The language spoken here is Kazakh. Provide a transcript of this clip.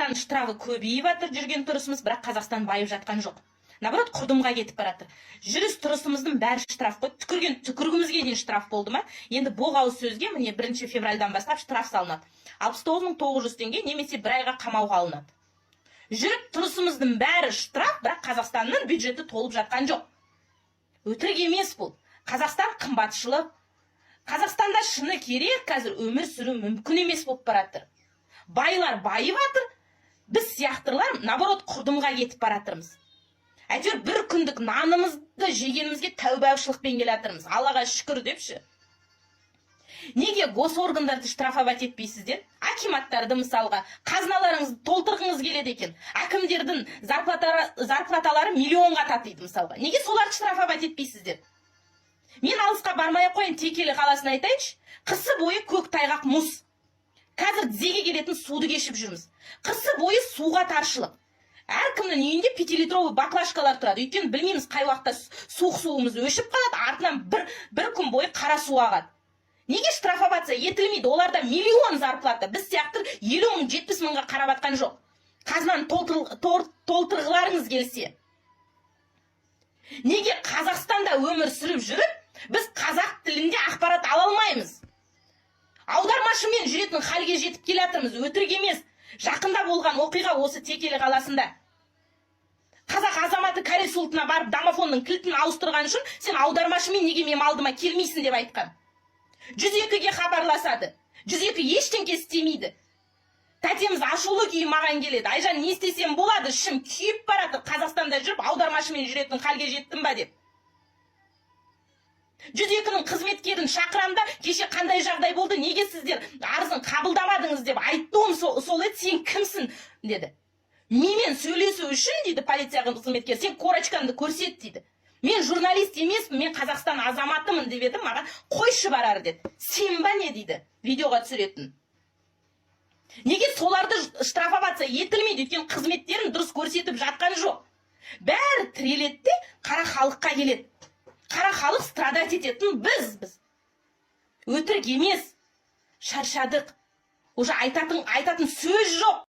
Қазақстан штрафы көбейіп жатыр, жүрген тұрысымыз, бірақ Қазақстан байып жатқан жоқ, наоборот, құрдымға кетіп бара жатыр. Жүріс тұрысымыздың бәрі штраф қой, түкірген түкірігімізге дейін штраф болды ма? Енді боғауыз сөзге, міне, 1 февральдан бастап штраф салынады, 69 900 теңге немесе бір айға қамауға алынады. Жүріп тұрысымыздың бәрі штраф, бірақ Қазақстанның бюджеті толып жатқан жоқ. Өтірік емес бұл. Қазақстан қымбатшылық. Қазақстанда, шыны керек, қазір өмір сүру мүмкін емес болып бара жатыр. Байлар байып жатыр, біз сияқтылар, наоборот, құрдымға кетіп бара жатырмыз. Әйтеуір бір күндік нанымызды жегенімізге тәубашылықпен келе жатырмыз, Аллаға шүкір депші. Неге госоргандарды штрафовать етпейсіздер, акиматтарды, мысалға? Қазыналарыңызды толтырғыңыз келеді екен. Әкімдердің зарплаталары миллионға татиды, мысалға. Неге соларды штрафовать етпейсіздер? Мен алысқа бармай ақ қояйын, Текелі қаласын айтайыншы. Қысы бойы көк тайғақ, мұз. Қазір тізеге келетін суды кешіп жүрміз. Қысы бойы суға таршылық. Әркімнің үйінде пятилитровый баклажкалар тұрады, өйткені білмейміз, қай уақытта суық суымыз өшіп қалады, артынан бір күн бойы қара су ағады. Неге штрафоваться етілмейді? Оларда миллион зарплата, біз сияқты 50 мың, 70 мыңға қарап жатқан жоқ. Қазынаны толтырғыларыңыз келсе, неге Қазақстанда өмір сүріп жүріп, біз қазақ тілінде ақпарат ала алмаймыз? Аудармашымен жүретін халге жетіп келе жатырмыз. Өтірік емес, жақында болған оқиға осы Текелі қаласында. Қазақ азаматы кәріс ұлтына барып, домофонның кілтін ауыстырған үшін, «Сен аудармашымен неге менің алдыма келмейсің?» деп айтқан. 102-ге хабарласады, 102 ештеңке істемейді. Тәтеміз ашулы күйі маған келеді: «Айжан, не істесем болады? Ішім күйіп баратыр. Қазақстанда жүріп, аудармашымен жүретін халге жеттім ба?» – деп. 102-нің қызметкерін шақырамын да: «Кеше қандай жағдай болды? Неге сіздер арызын қабылдамадыңыз?» – деп айттым. Сол еді: «Сен кімсің?» – деді. «Менімен сөйлесу үшін, – дейді полиция қызметкері, – сен корочкаңды көрсет», – дейді. «Мен журналист емеспін, мен Қазақстан азаматымын», – деп едім, маған: «Қойшы, барар», – деді. «Сен ба, не?» – дейді видеоға түсіретін. Неге соларды штрафоваться етілмейді? Өйткені қызметтерін дұрыс көрсетіп жатқан жоқ. Бәрі тіреледі де, қара халыққа келеді. Қара халық, страдать ететін біз. Өтірік емес, шаршадық уже, айтатын сөз жоқ.